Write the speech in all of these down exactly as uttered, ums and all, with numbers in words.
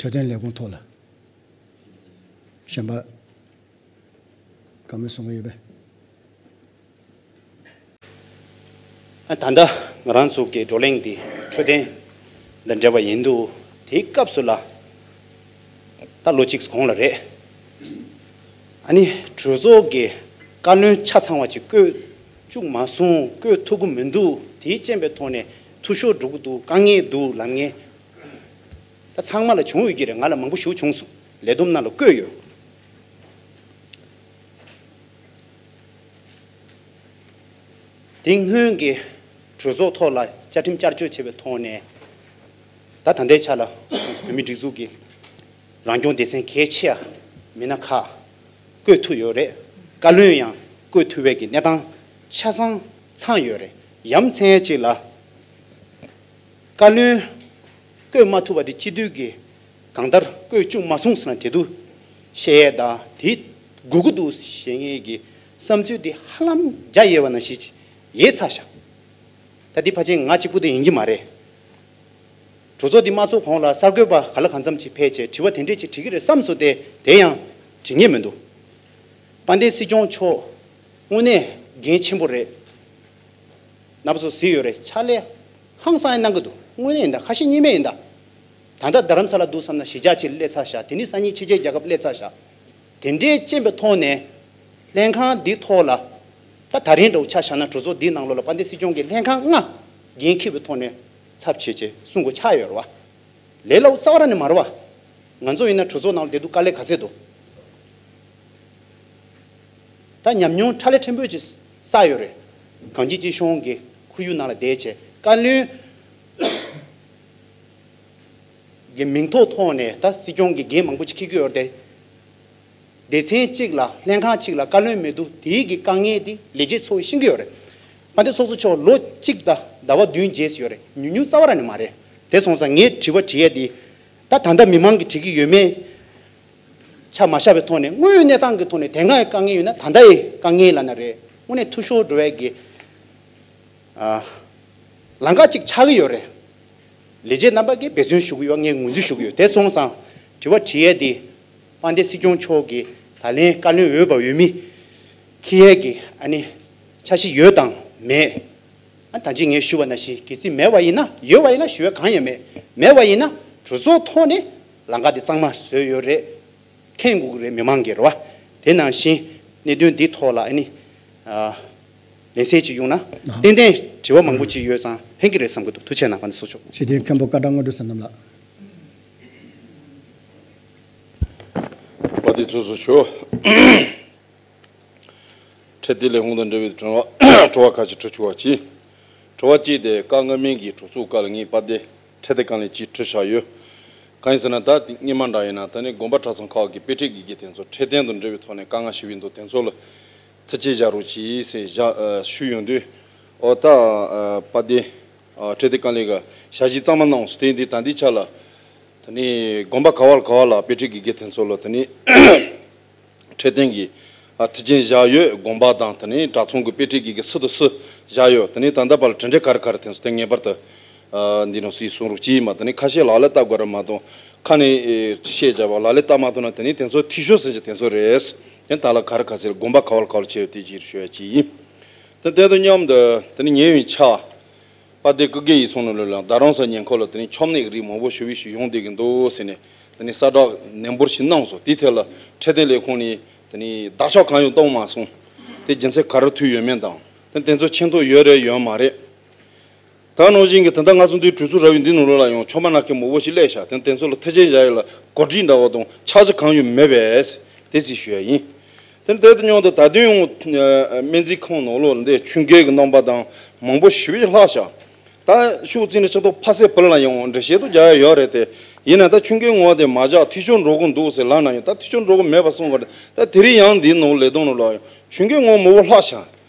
འཕྲོད་བསྟེན་ལས་ཁུངས་ཐོག་ལ་གཞན་པ་བཀའ་མོལ་གསུང་གི་ཡོད་པས། ད་ལྟ་ང་རང་ཚོ་གི་བགྲོ་གླེང་འདི་འཕྲོད་བསྟེན་དང་འབྲེལ་བ་ཡིན་འདུག་དེའི་སྐབས་སུ་ལ་ད་ལོ་གཅིག་གོང་ལ་རེད། ཨ་ནི་གྲོས་ཚོགས་ཀྱི་བཀའ་བློན་ཆ་ཚང་བ་ཅིག་བསྐོས་བཅུག་མ་སོང་། བསྐོས་ཐུབ་ཀྱི་མི་འདུག་དེའི་རྐྱེན་པའི་ཐོག་ནས་འཐུས་ཤོར་འགྲོ་གི་འདུག་དཀའ་ངལ་འདུག་ལབ་མཁན་ད་ཚང་མ་ལ་བྱུང་ཡོད་ཀྱི་རེད། ང་ལ་མང་པོ་ཞིག་བྱུང་སོང་། ལས་བསྡོམས་ནང་ལ་བཀོད་ཡོད། དེ་སྔོན་གྱི་གྲོས་ཚོགས་ཐོག་ལ་བཅའ་ཁྲིམས་བསྐྱར་བཅོས་བྱས་པའི་ཐོག་ནས་ད་ད་ལྟའི་ཆ་ལ་བོད་མིའི་སྒྲིག་འཛུགས་ཀྱི་རང་སྐྱོང་སྡེ་ཚན་གལ་ཆེ་བ་མི་སྣ་ཁག་བསྐོས་ཐུབ་ཡོད་རེད། བཀའ་བློན་ཡང་བསྐོས་ཐུབ་པའི་གི་གནས་སྟངས་ཆ་ཚང་ཚང་ཡོད་རེད། ཡ་མཚན་ཅིག་ལ་བཀའ་བློན་བསྐོས་མ་ཐུབ་པ་དེ་སྤྱི་འཐུས་ཀྱི་གང་ལྟར་བསྐོས་བཅུག་མ་སོང་ཟེར་ན་དེ་དུས་བཤད་ཡས་དང་དེ་དགོས་ཀྱི་འདུག་བཤད་མཁན་གྱི་བསམ་ཚུལ་དེ་ཧ་ལམ་བརྒྱ་ཡོད་པ་ནང་བཞིན་ཡལ་ཚར་ཤག་ད་འདི་ཕལ་ཆེར་ང་གཅིག་པུ་དེ་ཡིན་གྱི་མ་རེད། གྲོས་ཚོགས་འདི་མ་ཚོགས་གོང་ལ་གསར་འགོད་པ་ག་ལ་གང་འཚམ་ཅིག་ཕེབས་བྱས་དྲི་བ་དེ་འདྲས་ཅིག་དྲི་གི་རེད་བསམ་སོང་སྟེ་དེ་ཡང་དྲི་ངེས་མི་འདུག་དཔལ་ལྡན་སྲིད་སྐྱོང་མཆོག་དངོས་གནས་འགན་ཆེན་པོ་རེད། རྣམ་པ་ཚོ་གཟིགས་ཡོད་རེད། ཕྱག་ལས་ཧང་སང་ཡང་གནང་གི་འདུག་དངོས་གནས་ཡིན་ད། ཁ་ཞེ་གཉིས་མེད་ཡིན་ད། ད་ལྟ་རྡ་རམ་ས་ལ་འདུག་བསམ་ན་གཞིས་ཆགས་གཅིག་སླེབས་ཚར་ཤག་དེ་ནི་སང་ཉིན་ཕྱི་རྒྱལ་རྒྱལ་ཁབ་སླེབས་ཚར་ཤག་དེ་འདྲའི་རྐྱེན་པའི་ཐོག་ནས་ལྷན་ཁང་འདིའི་ཐོག་ལ་ད་ད་རིང་འདྲ་བོ་ཆ་བཞག་ན་གྲོས་ཚོགས་འདིའི་ནང་ལོགས་ལ་དཔལ་ལྡན་སྲིད་སྐྱོང་གིས་ལྷན་ཁང་ལྔ་འགན་འཁྱེར་བའི་ཐོག་ནས་ཚབ་བྱས་བྱས་གསུང་དགོས་ཆགས་ཡོད་རེད་བ། ལས་སླ་པོ་རྩ་བ་རང་ནས་མ་རེད་བ། ང་ཚོ་ཡིན་ན་གྲོས་ཚོགས་ནང་ལ་བསྡད་དུས་དཀའ་ལས་ག་ཚད་འདུག་ད་ཉམས་མྱོང་ཁྲ་ལེ་ཕྲན་བུ་ཅིག་བསགས་ཡོད་རེད། གངས་སྐྱིད་ཅིག་གཞུང་གི་ཁོར་ཡུག་ནང་ལ་བསྡད་བྱས་བཀའ་བློན་གྱི་མིང་ཐོག་ཐོག་ནས་ད་སྲིད་སྐྱོང་གི་འགན་མང་པོ་ཅིག་འཁྱེར་གྱི་ཡོད་རེད་དེ། སྡེ་ཚན་གཅིག་ལ་ལྷན་ཁང་གཅིག་ལ་བཀའ་བློན་མེད་དུས་དེའི་གི་དཀའ་ངལ་དེ་ལས་བྱེད་ཚོ་ཤེས་ཀྱི་ཡོད་རེད། དཔལ་ལྡན་ཚོགས་གཙོ་མཆོག་ལོ་གཅིག་དང་ཟླ་བ་བདུན་བརྗེས་ཡོད་རེད། ཉུང་ཉུང་རྩ་བ་རང་ནས་མ་རེད། དེ་སོང་ཙང་ངས་དྲི་བ་དྲི་ཡས་དེ་ད་ད་ལྟ་མི་མང་གིས་དྲི་གི་ཡོད་མེད་ཆ་མ་བཞག་པའི་ཐོག་ནས་དངོས་ཡོད་གནས་སྟངས་ཀྱི་ཐོག་ནས་དེ་སྔ་ཡི་དཀའ་ངལ་ཡོད་ན་ད་ལྟ་ཡི་དཀའ་ངལ་ལབ་ན་རེད། དངོས་གནས་འཐུས་ཤོར་འགྲོ་བའི་གི་ཨ། ལམ་ཁ་གཅིག་ཆགས་ཀྱི་ཡོད་རེད། ལས་བྱེད་རྣམ་པ་གིས་འབད་བརྩོན་ཞུ་གི་ཡོད། ངས་ངོས་འཛིན་ཞུ་གི་ཡོད། དེ་སོང་ཙང་དྲི་བ་དྲི་ཡས་དེ་དཔལ་ལྡན་སྲིད་སྐྱོང་མཆོག་གིས་ད་ལན་བཀའ་བློན་འོས་པ་འོས་མི་འཁྱེར་ཡས་ཀྱི་ཨ་ནི་འཆར་གཞི་ཡོད་དང་མེད། ཨ་ད་ཅི་ངས་ཞུ་བ་ནང་བཞིན་གལ་སྲིད་མེད་པ་ཡིན་ན། ཡོད་པ་ཡིན་ན་ཞུ་ཡས་གང་ཡང་མེད། མེད་པ་ཡིན་ན་གྲོས་ཚོགས་ཐོག་ནས་ལམ་ཁ་དེ་གཙང་མ་བཟོས་ཡོད་རེད། མཁྱེན་དགོས་ཀྱི་རེད། མི་མང་གིས་རེད་བ། དེ་ནང་བཞིན་གནད་དོན་འདིའི་ཐོག་ལ་ཨ་ནི་ཨ། ལན་གསལ་ཅིག་ཡོང་ན་ཏན་ཏན་དྲི་བ་མང་པོ་ཅིག་ཡོད་ཙང་ཕན་གྱི་རེད་བསམ་གྱི་འདུག་ཐུགས་རྗེ་གནང་། དཔལ་ལྡན་ཚོགས་གཙོ་མཆོག་ཞི་བདེའི་མཁན་པོ་བཀའ་ལྟར་དངོས་གྲུབ་བསོད་ནམས་ལགས། དཔལ་ལྡན་ཚོགས་གཙོ་མཆོག་འཕྲོད་བསྟེན་ལས་ཁུངས་དང་འབྲེལ་བའི་དྲི་བ་དྲི་བ་ཁག་ཅིག་དྲི་ཆོག་པ་གྱིས། དྲི་བ་གཅིག་དེ་བཀའ་མངགས་མིན་གྱི་གྲོས་ཚོགས་བཀའ་ལ་ངས་དཔལ་ལྡན་འཕྲོད་བསྟེན་བཀའ་བློན་གྱིས་དྲི་བཞག་ཡོད། གང་ཡིན་ཟེར་ན་ད་དེ་སྔོན་མ་འདྲ་ཡིན་ན་ད་ནི་དགོན་པ་གྲྭ་ཚང་ཁག་གི་དཔེ་ཁྲིད་དགེ་རྒན་དེ་ཚོ་འཕྲོད་བསྟེན་དང་འབྲེལ་བའི་ཐོག་ནས་དཀའ་ངལ་ཞིག་ཡིན་འདུག་དེ་ཚོ་ལ་ཐུགས་རྗེ་བཞག་རོགས་གྱིས་ཟེར་བཞག་ཞུས་ཡོང་དུས། ཨོ་ད་དཔལ་ལྡན་འཕྲོད་བསྟེན་བཀའ་བློན་གྱིས་ཞལ་བཞེས་གཙང་མ་གནང་སོང་། དེ་འདི་ད་འདི་ཆ་ལ་ད་ནི་དགོན་པ་ག་བ་ག་བ་ལ་དཔེ་ཁྲིད་དགེ་རྒན་དེ་ཚོ་ལ་ད་ནི། འཕྲོད་བསྟེན་གྱི་ཨ་ཐུགས་རྗེ་བཞག་ཡོད། དགོན་པ་དང་དེ་ནས་གྲྭ་ཚང་གི་དཔེ་ཁྲིད་དགེ་རྒན་སུ་དང་སུ་བཞག་ཡོད། དེ་ནས་ད་ལྟ་བར་ལ་གྲུབ་འབྲས་ག་རེ་ག་རེ་ཐོན་སོང་། དེ་ངེས་པར་དུ་ཨ་འདི་ནང་སུས་གསུང་རོགས་གྱིས་མ། དེ་ནས་ཁ་ཤས་ལག་ལེན་བསྟར་དགོས་རེད་མ་གཏོགས་ཁ་ནས་ཨེ་བཤད་བྱ་བ་ལག་ལེན་བསྟར་མ་ཐུབ་ན་དེ་ནས་དེ་ཚོ་འཐུས་ཤོར་ཟེར་གྱི་དེ་ཚོ་རེད། དེ་ད་ལ་ག་རེ་ག་ཟེར་དགོན་པ་ག་བར་ག་བར་བྱས་ཡོད་དེ་ཅིག་ཞུ་ཡ་ཅིག་ཡིན། དེ་དེ་དང་མཉམ་དུ་དེ་ནས་ཉེ་བའི་ཆ། དཔལ་ལྡན་སྐུ་སྒེར་ཡིག་ཚང་ནང་ལོགས་ལ་རྡ་རམ་ས་ལ་ཉེ་འཁོར་ལ་དེ་ནས་ཆམ་ནད་ཀྱི་རིགས་མང་པོ་ཞེ་པོ་ཞིག་ཡོང་བསྡད་ཀྱི་འདུག་ཟེར་ནས་དེ་ནས་གསལ་བསྒྲགས་ནན་པོ་ཞིག་གནང་སོང་། དེའི་ཐད་ལ་འཕྲོད་བསྟེན་ལས་ཁུངས་ནས་དེ་ནས་བརྡ་ཆད་གང་ཡང་གཏོང་མ་སོང་། དེ་རྒྱུ་མཚན་ག་རེ་ཐུག་ཡོད་མེད་དང་དེ་དེ་ཚོ་མཁྱེན་རྟོགས་ཡོད་རེད་ཡོད་མ་རེད། ད་ནང་བཞིན་གྱི་ད་ལྟ་ང་ཚོ་འདིའི་གྲོས་ཚོགས་ར་བའི་འདི་ནང་ལོགས་ལ་ཡང་ཆམ་པ་ན་མཁན་མང་པོ་ཞིག་སླེབས་ཤག་དེ་དེ་ཚོ་ལ་ཐུགས་རྗེ་བཞག་ཡས་ལ་གོ་སྒྲིག་འདྲ་བོ་དང་འཆར་གཞི་གང་ཡང་མེད་པས་དེ་ཅིག་ཞུ་ཡ་ཡིན། དེ་ནི་དེ་དང་མཉམ་དུ་ད་དུང་ཡང་སྨན་རྩིས་ཁང་ནང་ལོགས་འདི་ཆུང་སྐྱེས་ཀྱི་རྣམ་པ་དང་མང་པོ་ཞེ་པོ་ཅིག་ལྷག་ཤག་ད་ཤུགས་བརྩིས་ནས་ཅིག་ཏུ་ཕ་སེ་བུ་ལ་ཡང་འགྲེལ་བཤད་དུ་རྒྱག་ཡ་ཡོད་རེད་དེ། ཡིན་ན་ད་ཆུང་སྐྱེས་ངོ་དེ་མ་བཞག་འཐུས་ཤོར་འགྲོ་གི་འདུག་ཟེར་ལབ་ན་ཡང་ད་འཐུས་ཤོར་འགྲོ་གི་མེད་པ་གསུང་གི་རེད། ད་དེ་རིང་ཡང་འདིའི་ནང་ལས་དོན་ནང་ལ་ཡང་ཆུང་སྐྱེས་ངོ་མང་པོ་ལྷག་ཤག་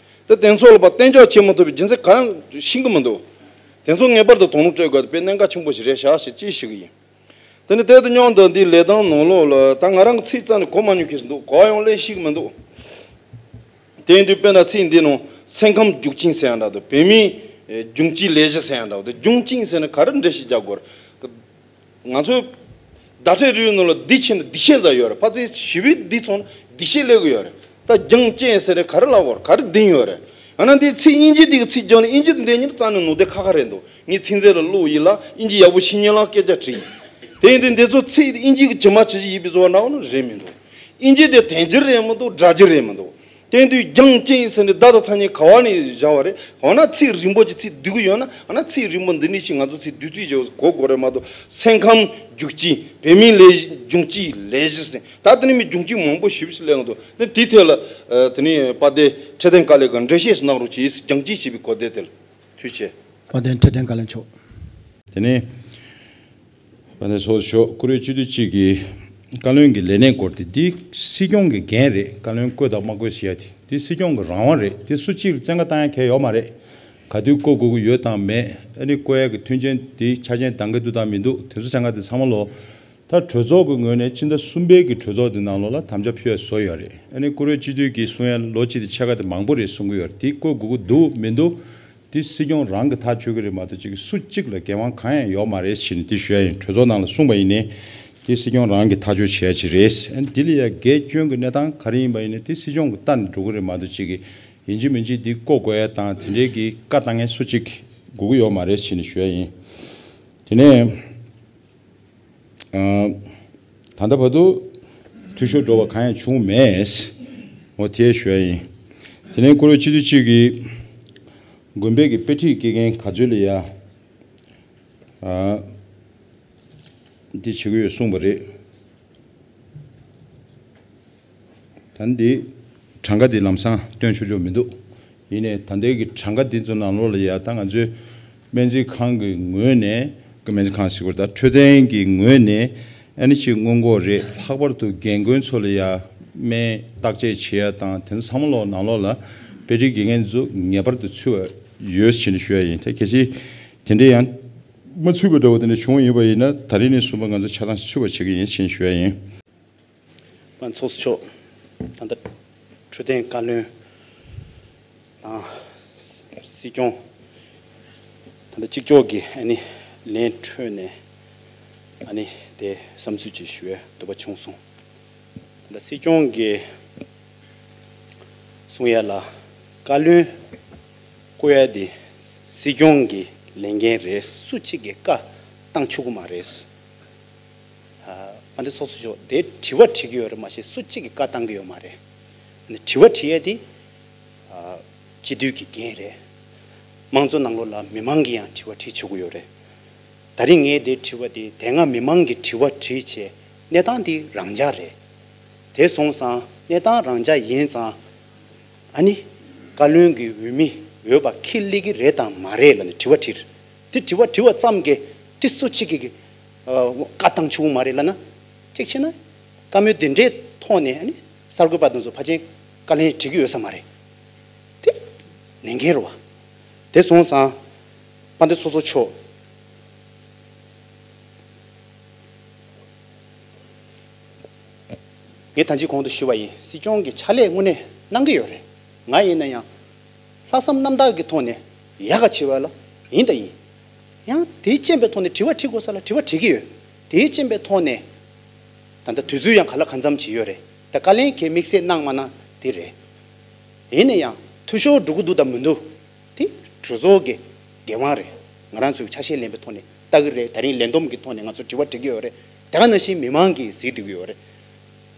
ད་དེ་ཚོ་ལ་པ་གཏན་འཇགས་བྱེད་མ་ཐུབ་པའི་རྒྱུ་མཚན་གང་ཡང་ཤེས་ཀྱི་མི་འདུག་དེ་ཚོ་ངེས་པར་དུ་དོ་སྣང་སྤྲད་དགོས་དེ་དཔེ་གནད་འགག་ཆེན་པོ་ཞིག་རེད་ཤག་ཞེས་ཅིག་ཞུ་གི་ཡིན། དེ་ནི་དེ་དང་མཉམ་དུ་འདིའི་ལས་སྟངས་ནང་ལོགས་ལ་ད་ང་རང་གི་ཚིག་རྩ་ནས་གོ་མ་མྱོང་གི་འདུག་གོ་ཡང་ལེན་ཤེས་ཀྱི་མི་འདུག་དེ་ཡིན་དུས་དཔེར་ན་ཚིག་འདི་ནང་སེམས་ཁམས་རྒྱུག་ཆེན་ཟེར་ཡ་འདྲ་འདུག་བོད་མིའི་ཨེ་སྦྱོང་བྱེད་ལས་གཞི་ཟེར་ཡ་འདྲ་འདུག་རྒྱུག་ཆེན་ཟེར་ན་ག་རེ་འགྲེལ་བཤད་རྒྱག་དགོས་རེད། ང་ཚོ་ བརྡ་སྤྲོད་རིག་ནང་ལ་འདི་ཕྱིན་ན་འདི་ཤེས་ཟ་ཡོད་རེད། ཕ་ཚིག་ཞིབ་པའི་འདི་ཚོ་ན་འདི་ཤེས་ལས་གི་ཡོད་རེད། ད་རྒྱང་ཅན་ཟེར་རེད། ག་རེ་ལབ་དགོས་རེད། ག་རེ་འདིང་ཡོད་རེད། ཡང་ན་འདི་ཚིག་དབྱིན་ཇི་འདི་གི་ཚིག་རྒྱང་ནས་དབྱིན་ཇི་འདི་འདི་ཉིད་རྩ་ནས་ནོར་དེ་ཁ་ཁ་རེད་འདུག་ངས་ཚིག་མཛོད་ལ་བླུགས་ཡིན་ལ་དབྱིན་ཇི་ཡག་པོ་ཤེས་མཁན་ལ་སྐད་ཆ་དྲིས་ཡིན། དེ་ཡིན་དུས་འདི་ཚོ་ཚིག་དབྱིན་ཇི་གི་ཇི་མ་ཇི་བཞིན་ཡིན་པའི་བཟོ་བ་འདྲ་བོ་ནི་རེད་མི་འདུག་དབྱིན་ཇི་དེ་དན་རྒྱུ་རེད་མི་འདུག་སྒྲ་རྒྱུ་རེད་མི་འདུག་དེ་དུས་རྒྱང་ཅན་ཟེར་ནས་བརྡ་དང་ཐ་སྙད་ག་བ་ནས་བཞག་པ་རེད། འོ་ན་ཚིག་རིང་པོ་ཅིག་ཚིག་བསྡུས་ཀྱི་ཡོད་ན། འོ་ན་ཚིག་རིང་པོ་འདི་འདྲ་ཞིག་ང་ཚོ་ཚིག་བསྡུས་ཚིག་བྱས་གོ་དགོས་རེད་མ་གཏོགས། སེམས་ཁམས་འཇུག་ཅིང་བོད་མིའི་ལས་འབྱུང་སྤྱིའི་ལས་གཞི་ཟེར། ད་དེ་ནས་མི་འབྱུང་སྤྱི་མང་པོ་ཞིབ་ཞིག་གླེང་འདུག་དེ་དེའི་ཐད་ལ་ཨ་དེ་ནས་དཔལ་ལྡན་འཕྲོད་བསྟེན་བཀའ་བློན་གྱིས་འགྲེལ་བཤད་ཞིག་གནང་རོགས་གྱིས། རྒྱང་སྐྱེད་ཞེས་པའི་གོ་དོན་དེ་ལ། ཐུགས་རྗེ་ཆེ། དཔལ་ལྡན་འཕྲོད་བསྟེན་བཀའ་བློན་མཆོག་དེ་ནས་དཔལ་ལྡན་ཚོགས་གཙོ་མཆོག་བཀུར་འོས་སྤྱི་འཐུས་གཅིག་གིས་བཀའ་བློན་གྱི་ལས་གནས་སྐོར་དེ་འདི་སྲིད་སྐྱོང་གི་འགན་རེད། བཀའ་བློན་བསྐོ་དང་མ་བསྐོ་ཞེས་ཡ་དེ་འདི་སྲིད་སྐྱོང་གི་རང་དབང་རེད། དེ་སུ་གཅིག་ལ་བཙན་བཀའ་བཏང་ཡ་གལ་ཡོད་མ་རེད། ག་དུས་བསྐོ་དགོས་ཀྱི་ཡོད་དང་མེད། ཨ་ནི་བསྐོ་ཡ་གི་མཐུན་རྐྱེན་དེ་ཆ་རྐྱེན་འདང་གི་འདུག་དང་མི་འདུག་དེ་ཚོ་ཆ་ཚང་དེ་ཚང་མ་ལོ། ད་གྲོས་ཚོགས་ཀྱི་ངོས་ནས་སྤྱི་ཟླ་གསུམ་པའི་གི་གྲོས་ཚོགས་དེ་ནང་ལོགས་ལ་དམ་བཅའ་ཕུལ་ཡ་བཟོ་ཡོད་རེད། ཨ་ནི་བཀུར་འོས་སྤྱི་འཐུས་ཀྱིས་གསུང་ཡ་ལོ་གཅིག་དེ་ཕྱེད་ཀ་དེ་མང་པོ་རེད་གསུང་གི་ཡོད་རེད། དེ་བསྐོ་དགོས་ཀྱི་འདུག་མི་འདུག་དེ་སྲིད་སྐྱོང་རང་གིས་ཐག་གཅོད་ཀྱི་རེད་མ་གཏོགས་ཅིག་སུ་གཅིག་ལ་འགན་དབང་གང་ཡང་ཡོད་མ་རེད་ཟེར་ནས་དེ་ཞུ་ཡ་ཡིན། གྲོས་ཚོགས་ནང་ལ་གསུངས་པ་ཡིན་ནའི་དེ་སྲིད་སྐྱོང་རང་གིས་ཐག་གཅོད་བྱེད་ཡ་ཅིག་རེད། ཨ་ནི་དེ་ལ་ཡ་འགལ་སྐྱོན་གྱི་གནས་སྟངས་ག་རེ་ཡིན་པ་ཡིན་ནའི་དེ་སྲིད་སྐྱོང་གི་ལྟ་ནས་འགྲོ་གི་རེད་མ་གཏོགས་ཅིག་གིས་ཡིན་གཅིག་མིན་གཅིག་འདི་བསྐོ་དགོས་ཡ་དང་དེ་འདྲའི་གི་བཀའ་བཏང་མཁན་སུ་གཅིག་དགོས་ཀྱི་ཡོད་མ་རེད་ཟེར་ནས་ཞུ་ཡ་ཡིན། དེ་ནས་ཨ་ད་ལྟ་བར་དུ་འཐུས་ཤོར་འགྲོ་བ་གང་ཡང་བྱུང་མེད། འོ་དེ་ཞུ་ཡ་ཡིན། དེ་ནས་བཀུར་འོས་སྤྱི་འཐུས་གཅིག་གིས་དགོན་པའི་གི་དཔེ་ཁྲིད་དགེ་རྒན་ག་ཚོད་ལ་ཡ་ཨ་འདི་བྱེད་ཀྱི་ཡོད་གསུངས་པ་རེད། ད་འདི་གྲངས་ཀ་འདི་ལམ་སང་སྟོན་ཆོག་ཆོག་མི་འདུག་ཡིན་ནའི་ད་ལྟའི་གི་གྲངས་ཀ་འདི་ཚོ་ནང་ལོགས་ལ་ཡ་ད་ང་ཚོའི་སྨན་རྩིས་ཁང་གི་ངོས་ནས་ཀི་སྨན་རྩིས་ཁང་ཟེར་དགོས་རེད། ད་འཕྲོད་བསྟེན་གྱི་ངོས་ནས་ཨ་ནི་ཅིག་སྔོན་འགོག་རེད། ལྷག་པར་དུ་རྒན་རྒོན་ཚོ་ལ་ཡ་སྨན་བརྟག་དཔྱད་བྱེད་ཡ་དང་དེ་ཚོ་ཚང་མ་ལོགས་ནང་ལོགས་ལ་དཔེ་ཁྲིད་དགེ་རྒན་ཚོ་ངེས་པར་དུ་ཚུད་པ་ཡོད་ཟེར་ནས་ཞུ་ཡ་ཡིན། ད་གལ་སྲིད་དེ་འདྲ་ཡང་མ་ཚུད་པ་འདྲ་བོ་དེ་འདྲ་བྱུང་ཡོད་པ་ཡིན་ན་ད་རིང་ནས་བཟུང་པ་ང་ཚོ་ཆ་ཚང་ཚུད་པ་བྱེད་ཀྱི་ཡིན་ཟེར་ནས་ཞུ་ཡ་ཡིན། པ་ཚོགས་གཙོ་མཆོག་ད་ལྟ་འཕྲོད་བསྟེན་བཀའ་བློན་དང་སྲིད་སྐྱོང་ད་ལྟ་གཅིག་ལྕོགས་ཀྱི་ཨ་ནི་ལན་འཕྲོད་ནས་ཨ་ནི་དེ་བསམ་ཚུལ་ཅིག་ཞུ་ཡ་འདོད་པ་བྱུང་སོང་། ད་ལྟ་སྲིད་སྐྱོང་གིས་གསུང་ཡ་ལ་བཀའ་བློན་བསྐོ་ཡ་དེ་སྲིད་སྐྱོང་གི་ལས་འགན་རེད། སུ་གཅིག་གིས་བཀའ་བཏང་ཆོག་གི་མ་རེད། ཨ་དཔལ་ལྡན་ཚོགས་གཙོ་མཆོག་དེ་དྲི་བ་དྲི་གི་ཡོད་རེད་མ་གཞི་སུ་གཅིག་གིས་བཀའ་བཏང་གི་ཡོད་མ་རེད། དྲི་བ་དྲི་ཡས་དེ་ཨ་སྤྱི་འཐུས་ཀྱི་འགན་རེད། དམངས་གཙོ་ནང་ལོགས་ལ་མི་མང་གིས་ཡང་དྲི་བ་དྲི་ཆོག་གི་ཡོད་རེད། ད་རིང་ངས་དེ་དྲི་བ་དེ་དེ་སྔ་མི་མང་གིས་དྲི་བ་དྲིས་བྱས་གནས་སྟངས་དེ་རང་འཇགས་རེད། དེ་སོང་ཙང་གནས་སྟངས་རང་འཇགས་ཡིན་ཙང་། ཨ་ནི། བཀའ་བློན་གྱི་འོས་མི་འོས་པ་འཁྱེར་སླེབས་ཀྱི་རེད་དང་མ་རེད་ལབ་ནས་དྲི་བ་དྲིས། དེ་དྲི་བ་དྲི་བ་ཙམ་གྱིས་དེ་སུ་གཅིག་གིས་ཨ་བཀའ་བཏང་ཆོག་གི་མ་རེད་ལབ་ན། གཅིག་བྱས་ན། བཀའ་མོལ་དེ་འདྲའི་ཐོག་ནས་ཨ་ནི་གསར་འགོད་པ་དེ་ཚོ་ཕལ་ཆེར་བཀའ་ལན་འདྲི་གི་ཡོད་ས་མ་རེད། དེ་ལས་འགན་རེད་བ། དེ་སོང་ཙང་། དཔལ་ལྡན་ཚོགས་གཙོ་མཆོག་ངས་ད་ཅི་གོང་དུ་ཞུས་པ་ཡིན། སྲིད་སྐྱོང་གིས་ཕྱག་ལས་དངོས་གནས་གནང་གི་ཡོད་རེད། ང་ཡིན་ན་ཡང་། ལྷག་བསམ་རྣམ་དག་གི་ཐོག་ནས་ཡག་ག་བྱེད་པ་ལ་ཡིན་ད་ཡིན། ཡང་དེའི་རྐྱེན་པའི་ཐོག་ནས་དྲི་བ་དྲི་དགོས་ས་ལ་དྲི་བ་དྲི་གི་ཡོད། དེའི་རྐྱེན་པའི་ཐོག་ནས། ད་ལྟ་དུས་ཚོད་ཡང་ག་ལ་གང་འཚམ་ཅིག་ཡོད་རེད། ད་བཀའ་ལན་གྱི་དམིགས་བསལ་གནང་མ་གནང་དེ་རེད། ཡིན་ན་ཡང་འཐུས་ཤོར་འགྲོ་གི་འདུག་དང་མི་འདུག་དེ་གྲོས་ཚོགས་ཀྱི་འགན་དབང་རེད། ང་རང་ཚོའི་ཆ་ཤས་ལེན་པའི་ཐོག་ནས་ལྟ་གི་རེད། ད་རིང་ལས་བསྡོམས་ཀྱི་ཐོག་ནས་ང་ཚོ་དྲི་བ་དྲི་གི་ཡོད་རེད། དེ་ག་ནང་བཞིན་མི་མང་གིས་གཟིགས་བསྡད་ཀྱི་ཡོད་རེད།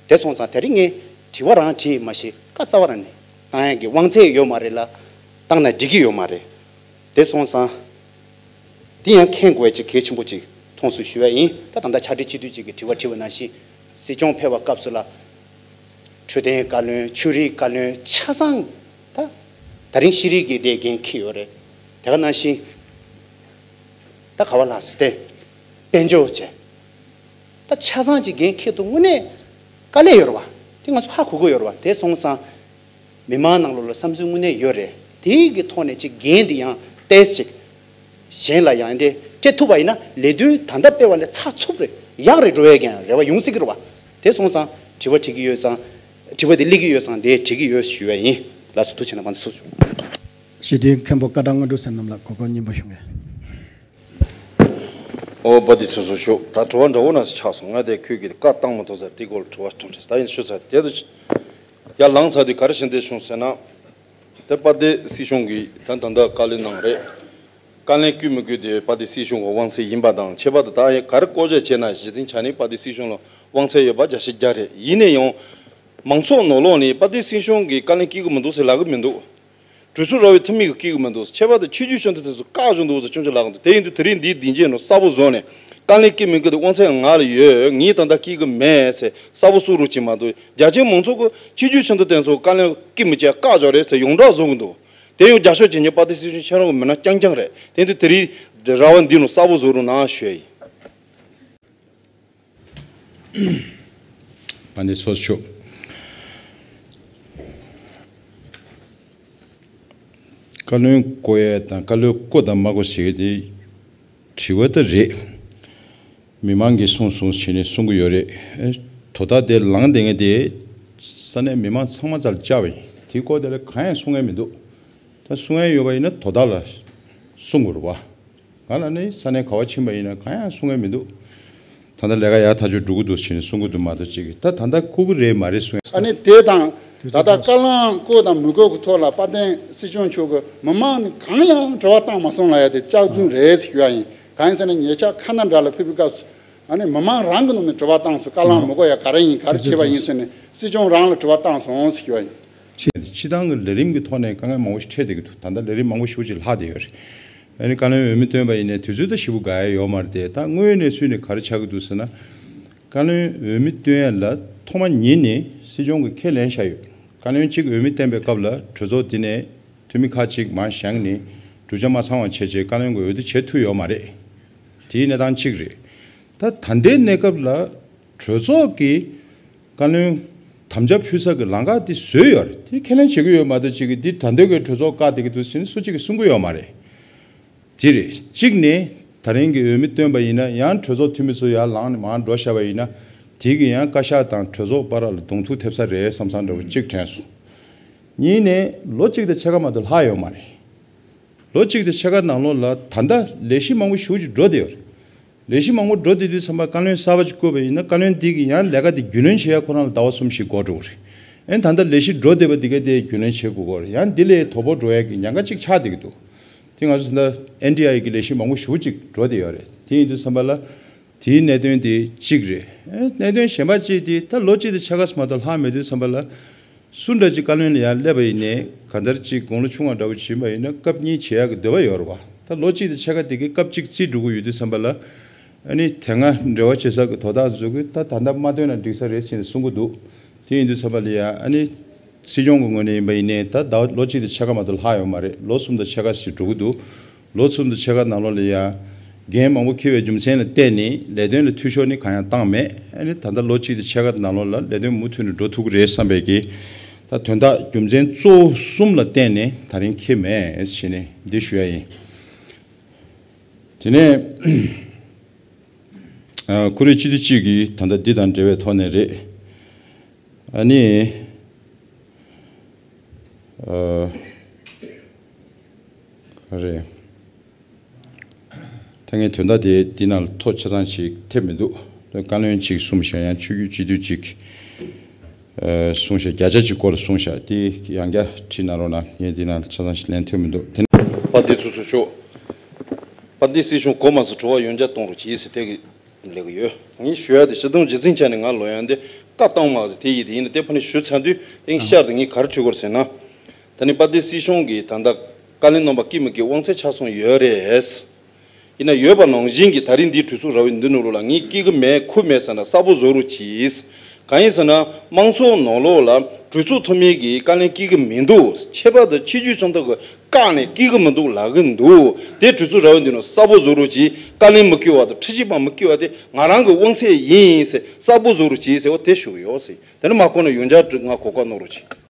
དེ་སོང་ཙང་དེ་རིང་ངས་དྲི་བ་རང་དྲིས་མ་ཤེས་བཀའ་རྩ་བ་རང་ནས་བཏང་ཡག་གི་དབང་ཚད་ཡོད་མ་རེད་ལ། བཏང་ན་འགྲིག་གི་ཡོད་མ་རེད། དེ་སོང་ཙང་། དེ་ཡང་མཁྱེན་དགོས་ཡ་ཅིག་གལ་ཆེན་པོ་ཅིག་མཐོང་སོང་ཞུ་ཡ་ཡིན། ད་ད་ལྟ་ཕྱག་སྦྲེལ་སྤྱི་འཐུས་ཅིག་གིས་དྲི་བ་དྲིས་པ་ནང་བཞིན་སྲིད་སྐྱོང་ཕེབས་པ་སྐབས་སུ་ལ། འཕྲོད་བསྟེན་བཀའ་བློན། ཆོས་རིག་བཀའ་བློན་ཆ་ཚང་། ད། ད་རིང་ཤེས་རིག་གི་དེ་འགན་འཁྱེར་ཡོད་རེད། དེ་ག་ནང་བཞིན། ད་ག་བ་ལྷག་ཟེར་ཏེ། དཔལ་འབྱོར་བཅས། ད་ཆ་ཚང་གཅིག་འགན་འཁྱེར་དུས་དངོས་གནས་དཀའ་ལས་ཡོད་རེད་བ། དེ་ང་ཚོ་ཧ་གོ་གི་ཡོད་རེད་བ། དེ་སོང་ཙང་། མི་མང་ནང་ལོགས་ལ་བསམ་ཚུལ་དངོས་གནས་ཡོད་རེད། དེའི་གི་ཐོག་ནས་ཅིག་འགན་འདི་ཡང་ཏོག་ཙམ་ཅིག་གཞན་ལ་ཡང་དེ་སྤྲད་ཐུབ་པ་ཡིན་ན་ལས་དོན་ད་ལྟ་སྤེལ་བ་ལས་ཚགས་ཚུད་རེད། ཡག་རེད་འགྲོ་ཡས་ཀྱང་རེ་བ་ཡོང་སྲིད་ཀྱི་རེད་བ། དེ་སོང་ཙང་དྲི་བ་དྲི་གི་ཡོད་ཙང་། དྲི་བ་དེ་སླེབས་ཀྱི་ཡོད་ཙང་དེ་དྲི་གི་ཡོད་ཞུ་བ་ཡིན། ལགས་སོ། ཐུགས་རྗེ་གནང་། ཕན་ཐོགས་ཤོག་སྤྱི་འཐུས་མཁན་པོ་ཀ་བྲག་དངོས་གྲུབ་ཟེར་རྣམས་ལ་གོ་སྐབས་སྙིང་པོ་ཞུ་ངེས། ཨོ་པ་དེ་ཚོ་ཚོ་ཤོག་ད་དྲི་བ་འདྲ་བོ་ན་ཆགས་སོང་། ང་དེ་ཁོས་ཀྱི་བཀའ་བཏང་མ་ཐུབ་ས་དེ་སྐོར་དྲི་བ་དྲིས་ད་ཡིན་ཞུ་ཚར། དེ་དུ་ཡར་ལངས་ཚར་དུས་ག་རེ་བྱེད་འདོད་བྱུང་ཟེར་ན། དེ་པ་དེ་སྲིད་གཞུང་གིས་ད་ད་ལྟ་བཀའ་ལན་གནང་རེད། བཀའ་ལན་བསྐུལ་མི་བསྐུལ་དེ་པ་དེ་སྲིད་གཞུང་གི་དབང་ཚད་ཡིན་པ་དང་། ཁྱད་པར་དུ་ད་ཡང་ག་རེ་བཀོད་རྒྱ་བྱས་ན་གཞི་འཛིན་ཆ་ནས་པ་དེ་སྲིད་གཞུང་ལ་དབང་ཚད་ཡོད་པ་བརྒྱ་ཆ་བརྒྱ་རེད། ཡིན་ན་ཡང་མང་ཚོགས་ནང་ལོགས་ནས་པ་དེ་སྲིད་གཞུང་གིས་བཀའ་ལན་བསྐུལ་གི་མི་འདུག་ཟེར་ལབ་གི་མི་འདུག་གྲོས་ཚོགས་ར་བའི་འཐུས་མི་གིས་བསྐུལ་གི་མི་འདུག་ཁྱད་པར་དུ་ཆོས་བརྒྱུད་ཆོས་འདུལ་དེ་ཚོ་བཀག་བཞག་འདུག་ཟེར་ཅུང་ཅུང་ལབ་གི་འདུག་དེ་ཡིན་དུས་དེ་རིང་འདིའི་སྡིངས་ཆའི་ནང་གསལ་པོ་བཟོས་ནས་བཀའ་ལན་བསྐུལ་མི་བསྐུལ་དེ་དབང་ཚད་ང་ལ་ཡོད། ངས་ད་ལྟ་བསྐུལ་གི་མེད་ཟེར་གསལ་པོ་གསུང་རོགས་གྱིས་མ་གཏོགས། རྒྱ་ཆེའི་མང་ཚོགས་ཀྱིས་ཆོས་བརྒྱུད་ཆོས་འདུལ་དེ་ཚོ་བཀའ་ལན་བསྐུལ་མི་བྱེད། བཀག་བཞག་རེད་ཟེར་ཡོངས་གྲགས་བཟོ་གི་འདུག་དེ་ཡང་རྒྱབ་སྐྱོར་བྱེད་མཁན་པ་དེ་སྲིད་གཞུང་ཁྱེད་རང་གི་མི་སྣ་རྐྱང་རྐྱང་རེད། དེ་ཡིན་དུས་དེ་རིང་ར་བ་འདིའི་ནང་གསལ་པོ་བཟོ་རོགས་གནང་ཞུ་ཡ་ཡིན། པ་འདི་སོ་ཤོག་བཀའ་བློན་བསྐོ་ཡས་དང་བཀའ་བློན་བསྐོ་དང་མ་བསྐོ་ཟེར་གྱི་དེ་དྲི་བ་ད་རེད། མི་མང་གིས་གསུངས་གསུངས་བྱས་ནས་གསུང་གི་ཡོད་རེད། ཨེ། དོ་བདག་དེ་ལངས་བསྡད་མཁན་དེ་ས་གནས་མི་མང་ཚང་མ་རྩར་བཅར་བ་ཡིན། དེ་སྐོར་དེ་ལ་གང་ཡང་གསུང་མཁན་མི་འདུག་ད་གསུང་མཁན་ཡོད་པ་ཡིན་ན་དོ་བདག་ལ་གསུང་དགོས་རེད་བ། ང་ལ་ནི་ས་གནས་ག་བ་ཕྱིན་པ་ཡིན་ན་གང་ཡང་གསུང་མཁན་མི་འདུག་ད་ལྟ་ལས་ཀ་ཡག་ཐག་ཆོད་འགྲོ་གི་འདུག་ཟེར་ནས་གསུང་གི་འདུག་མ་གཏོགས་ཅིག་ད་ད་ལྟ་བསྐོ་གི་རེད་མ་རེད་གསུང་ཡ། ཨ་ནི་དེ་དང་ད་ལྟ་བཀའ་བློན་བསྐོ་དང་མི་བསྐོ་གི་ཐོག་ལ་དཔལ་ལྡན་སྲིད་སྐྱོང་མཆོག་གིས་མི་མང་ནས་གང་ཡང་དྲི་བ་བཏང་མ་སོང་ལབ་ཡ་དེ་སྐྱག་རྫུན་རེད་ཟེར་ཞུ་ཡ་ཡིན། གང་ཡིན་ཟེར་ན་ཉེ་ཆར་ཁ་ན་ཌ་ལ་ཕེབས་པའི་སྐབས་སུ་ཨ་ནི་མི་མང་རང་གི་ནང་ནས་དྲི་བ་བཏང་སོང་། བཀའ་བློན་མི་བསྐོ་ཡ་ག་རེ་ཡིན། ག་རེ་བྱས་པ་ཡིན་ཟེར་ནས་སྲིད་སྐྱོང་རང་ལ་དྲི་བ་བཏང་སོང་ཟེར་ཞུ་ཡ་ཡིན། སྤྱིར་སྤྱིར་བཏང་གི་ལས་རིམ་གྱི་ཐོག་ནས་དཀའ་ངལ་མང་པོ་ཞིག་འཕྲད་བསྡད་ཀྱི་འདུག་ད་ལྟ་ལས་རིམ་མང་པོ་ཞེ་པོ་ཅིག་ལྷག་བསྡད་ཡོད་རེད། ཨ་ནི་བཀའ་བློན་འོས་མི་བཏོན་པ་ཡིན་ནའི་དུས་ཚོད་ད་ཞེ་པོ་འགོར་ཡ་ཡོད་མ་རེད་དེ། ད་དངོས་ཡོད་གནས་ཚུལ་ནས་ག་རེ་ཆགས་ཀྱི་འདུག་ཟེར་ན། བཀའ་བློན་འོས་མི་བཏོན་ཡ་ལ་ཐོག་མ་ཉིད་ནས་སྲིད་སྐྱོང་གིས་ཁས་ལེན་བཞག་ཡོད། བཀའ་བློན་གཅིག་འོས་མི་བཏོན་པའི་སྐབས་ལ་གྲོས་ཚོགས་འདི་ནས་འཐུས་མི་ཁག་ཅིག་མར་བཞེངས་ནས་གྲུབ་ཆ་མ་ཚང་བ་བྱས་རྗེས་བཀའ་བློན་གྱི་འོས་བསྡུ་བྱེད་ཐུབ་ཡོད་མ་རེད། དེའི་གནས་སྟངས་གཅིག་རེད། ད་ད་ལྟའི་གནས་སྐབས་ལ་གྲོས་ཚོགས་ཀྱིས་བཀའ་བློན་དམ་བཅའ་ཕུལ་ས་ཀྱི་ལམ་ཁ་དེ་བཟོས་ཡོད་རེད། དེ་ཁས་ལེན་བྱེད་ཀྱི་ཡོད་མ་གཏོགས་ཅིག་གིས་འདི་ད་ལྟའི་གི་གྲོས་ཚོགས་བཀག་བསྡད་ཀྱི་འདུག་ཟེར་ནས་སུ་གཅིག་གིས་གསུང་གི་ཡོད་མ་རེད། དེ་རེད། གཅིག་ནས་ད་རིང་གི་འོས་མི་བཏོན་པ་ཡིན་ན་ཡང་གྲོས་ཚོགས་འཐུས་མི་ཚོ་ཡར་ལངས་ནས་མར་འགྲོ་བཞག་པ་ཡིན་ན་དེ་གི་ཡང་བཀའ་ཤག་དང་གྲོས་ཚོགས་བར་ལ་གདོང་ཐུག་ཐེབས་ས་རེད་བསམ་བསམ་འདྲ་བོ་གཅིག་དྲན་སོང་། གཉིས་ནས་ལོ་གཅིག་དང་ཕྱེད་ཀ་མ་གཏོགས་ལྷག་ཡོད་མ་རེད། ལོ་གཅིག་དང་ཕྱེད་ཀ་ནང་ལོགས་ལ་ད་ལྟ་ལས་གཞི་མང་པོ་ཞེ་པོ་ཅིག་འགྲོ་བསྡད་ཡོད་རེད། ལས་གཞི་མང་པོ་འགྲོ་བསྡད་དུས་ཙམ་པ་བཀའ་བློན་གསར་པ་ཅིག་བསྐོས་པ་ཡིན་ན་བཀའ་བློན་འདི་གིས་ཡང་ལས་ཀ་འདི་རྒྱུས་ལོན་བྱེད་ཡ་ཁོ་རང་ལ་ཟླ་བ་གསུམ་བཞི་འགོར་འགྲོ་གི་རེད། ཨེ་ད་ལྟ་ལས་གཞི་འགྲོ་བསྡད་པ་འདི་ག་དེ་རྒྱུས་ལོན་བྱེད་དགོས་ཀྱི་ཡོད་རེད། ཡང་འདི་ལས་དོ་ཕོག་འགྲོ་ཡ་གི་ཉེན་ཁ་ཅིག་ཆགས་བསྡད་ཀྱི་འདུག་དེ་ང་ཚོ་ད་ལྟ་ཨེན་ཌི་ཨའི་གི་ལས་གཞི་མང་པོ་ཞེ་པོ་ཅིག་འགྲོ་བསྡད་ཡོད་རེད། དེ་ཡིན་དུས་ཙམ་པ་ལ་དེའི་གནད་དོན་དེ་གཅིག་རེད། ཨེ་གནད་དོན་གཞན་པ་གཅིག་དེ་ད་ལོ་གཅིག་དང་ཕྱེད་ཀ་ཙམ་མ་གཏོགས་ལྷག་མེད་དུས་ཙམ་པ་ལ། སུ་འདྲ་ཅིག་བཀའ་བློན་ལ་ཡར་སླེབས་པ་ཡིན་ནའི་གང་ལྟར་ཅིག་དགུང་ལོ་ཆུང་བ་འདྲ་བོ་ཅིག་ཡིན་པ་ཡིན་ན་སྐབས་གཉིས་བྱེད་ཡག་གི་འདོད་པ་ཡོད་རེད་བ། ད་ལོ་གཅིག་དང་ཕྱེད་ཀ་དེ་གའི་སྐབས་གཅིག་རྩིས་འགྲོ་གི་ཡོད་དུས་ཙམ་པ་ལ་ཨ་ནི་དེ་སྔ་འབྲེལ་བ་བྱེད་ས་གི་དོ་བདག་ཚོ་གིས་ད་ད་ལྟ་མ་བཏོན་ན་འགྲིག་ས་རེད་ཟེར་ནས་གསུང་གི་འདུག་དེ་ཡིན་དུས་ཙམ་པ་ལ་ཡ་ཨ་ནི་སྲིད་སྐྱོང་གི་ངོས་ནས་ཡིན་པ་ཡིན་ནའི་ད་ཟླ་བ་ལོ་གཅིག་དང་ཕྱེད་ཀ་མ་གཏོགས་ལྷག་ཡོད་མ་རེད། ལོ་གསུམ་དང་ཕྱེད་ཀ་ཞིག་འགྲོ་གི་འདུག་ལོ་གསུམ་དང་ཕྱེད་ཀ་ནང་ལོགས་ལ་ཡ་འགན་མང་པོ་འཁྱེར་བའི་རྒྱུ་མཚན་ལ་བརྟེན་ནས་ལས་དོན་ལ་འཐུས་ཤོར་ནི་གང་ཡང་བཏང་མེད། ཨ་ནི་ད་ལྟ་ལོ་གཅིག་དང་ཕྱེད་ཀ་ནང་ལོགས་ལ་ལས་དོན་མུ་མཐུད་ནས་འགྲོ་ཐུབ་ཀྱི་རེད་བསམ་པའི་གི་ད་དོན་དག་རྒྱུ་མཚན་གཙོ་བོ་གསུམ་ལ་བརྟེན་ནས་ད་རིང་འཁྱེར་མེད་ཟེར་ནས་འདི་ཞུ་ཡ་ཡིན། དེ་ནས་ཨ་ཁོ་རེ་སྤྱི་འཐུས་གཅིག་གིས་ད་ལྟ་འདི་དང་འབྲེལ་བའི་ཐོག་ནས་རེད། ཨ་ནི། ཨ། ག་རེ། ད་ངས་དོན་དག་དེ་འདི་ནང་ལ་ཐོ་ཆ་ཚང་ཞིག་ཐེབས་མི་འདུག་བཀའ་བློན་གཅིག་གསུངས་ཤག་ཡང་ཆོས་བརྒྱུད་སྤྱི་འཐུས་གཅིག་ཨ། གསུངས་ཤག་བརྒྱ་ཆ་གཅིག་སྐོར་ལ་གསུངས་ཤག་དེ་ཡང་བསྐྱར་བྲིས་གནང་རོགས་གནང་། ངས་འདི་ནང་ལ་ཆ་ཚང་ཞིག་ལེན་ཐུབ་མི་འདུག་དེ་ནས་པ་འདི་ཚོ་ཚོ་ཆོག་པ་འདི་སྲིད་གཞུང་གོ་མ་སོང་། དྲི་བ་ཡང་བསྐྱར་གཏོང་རོགས་གྱིས་ཟེར་དེ་གི་ལས་ཀྱི་ཡོད། ངས་ཞུ་ཡ་དེ་སྤྱི་བཏང་རྒྱུ་མཚན་ཆ་ནས་ང་ལོ་ཡང་དེ་བཀའ་བཏང་མ་ཟེར་དེ་ཡིན། དེ་ཡིན་ན་དེ་ཕ་ནས་ཞུ་ཚར་དུས་དེ་ངས་ཤར་དུ་ངས་ག་རེ་དྲི་དགོས་ཟེར་ན། ད་ནི་པ་དེ་སྲིད་གཞུང་གིས་ད་ལྟ་བཀའ་ལན་གནང་པ་བསྐུལ་མི་བསྐུལ་དབང་ཚད་ཆ་ཚང་ཡོད་རེད། ཡིན་ན་ཡོད་པ་ནང་བཞིན་གྱི་ད་རིང་འདིའི་གྲོས་ཚོགས་ར་བའི་འདི་ནང་ལོགས་ལ་ངས་བསྐུལ་གི་མེད་ཁུལ་མེད་ཟེར་ན་གསལ་པོ་བཟོ་རོགས་གྱིས། གང་ཡིན་ཟེར་ན་དམངས་གཙོ་ནང་ལོགས་ལ་གྲོས་ཚོགས་འཐུས་མི་གིས་བཀའ་ལན་བསྐུལ་གི་མི་འདུག་ཁྱད་པར་དུ་ཆོས་བརྒྱུད་ཆོས་འདུལ་གི་བཀག་ནས་བསྐུལ་གི་མི་འདུག་ལབ་གི་འདུག་དེ་གྲོས་ཚོགས་ར་བའི་འདི་ནང་གསལ་པོ་བཟོ་རོགས་གྱིས། བཀའ་ལན་མི་བསྐུལ་བ་དང་ཁྲི་གཅིག་པ་མི་བསྐུལ་བ་དེ་ང་རང་གི་དབང་ཚད་ཡིན་ཟེར་གསལ་པོ་བཟོ་རོགས་གྱིས་ཟེར་བ་དེ་ཞུ་གི་ཡོད་ཟེར། དེ་ནི་མ་གོ་ན་ཡང་བསྐྱར་ང་གོ་སྐབས་གནང་རོགས་གྱིས།